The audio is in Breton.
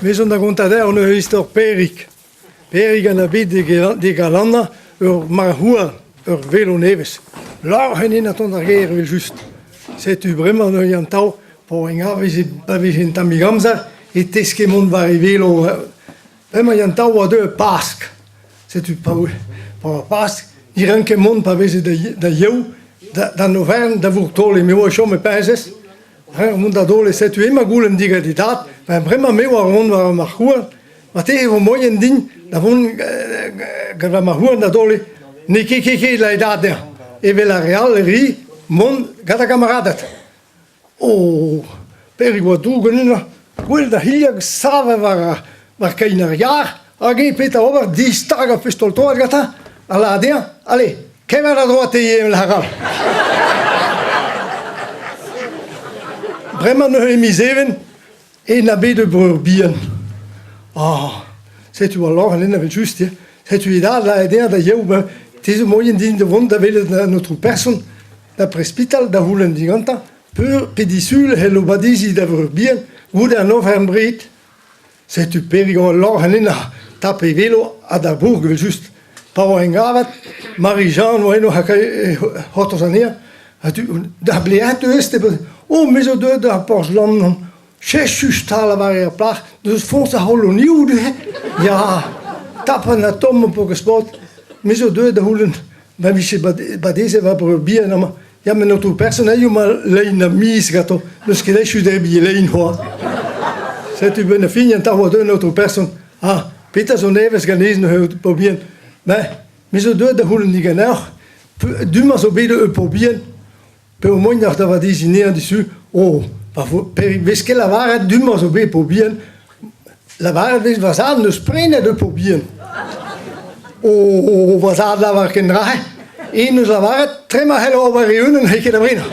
Me zo da gontañ deoc'h neuze istor Pêrig. Pêrig a oa bet d'e galannañ ur marc'h-houarn, ur velo nevez. Lorc'h en eno tont d'ar gêr evel-just. Setu bremañ neuze an taol, pa veze un tammig amzer e teske mont war e velo. Bremañ an taol a oa deuet Pask. Setu pa oa Pask, ne ranke mont pa veze da yev, d'an oferenn da Vourtole. Me oa o chom e Peñsez. Mont da Dole, setu emañ goulenn digant e dad. Ben bremañ me oa o vont war ma c'houarn. Marteze e vo moaien din da vont gant va marc'houarn da Dole. N'eo ket ket ket la e dad dezhañ. Evel ar re all e ri mont gant ar gamaraded. Oh, Perig oa droug ganin Gwell da c'hilhog savet war, war kein ar yar, hag eñ petra ober, distagañ pistol-troad gantañ, ha lâret dezhañ, allez, kemer a droad te ivez lec'h all. Bremañ neuze e miz Even, e na bet ur breur bihan. Ah, setu al loc'h en evel-just, ya. Setu e dad lâret dezhañ da yev, ben, te zo moaien din da vont da welet an aotrou person da prespital da c'houlenn digantañ peur pe disul e c'hello badiziñ da vreur bihan goude an oferenn-bred. Setu Perig al loc'h en ennañ, tap e velo ha d'ar bourg evel-just. Pa oa en gavet, Marie-Jeanne oa eno hag e c'hortoz anezhañ. Ha tu, da bleañ teus te Oh, me zo deuet d'ar porzh-lann Chechus 'ta, lavare ar plac'h, deus foñs ar c'holonioù neuze. Ya, tap an atom ho po ket sport. Me zo deuet da c'houlenn ma vije badezet va breur bihan amañ. Ya, met an aotrou person eo ma lein ar miz ganto. N'eus ket echu debriñ e lein c'hoazh. Setu benn ar fin an taol oa deuet an aotrou person. Ah, petra zo nevez ganez neuze, paotr bihan? Ben, me zo deuet da c'houlenn diganeoc'h. Du-mañ zo bet ur paotr bihan. Peogwir oc'h da vadiziñ anezhañ disul, oh, pa vo vez ket lavaret du-mañ zo bet paotr bihan, lavaret vez va zad 'neus prenet ur paotr bihan. Oh, va zad lavar ken dra-se, eñ 'neus lavaret trema c'hell ober e-unan n'eo ket da brenañ.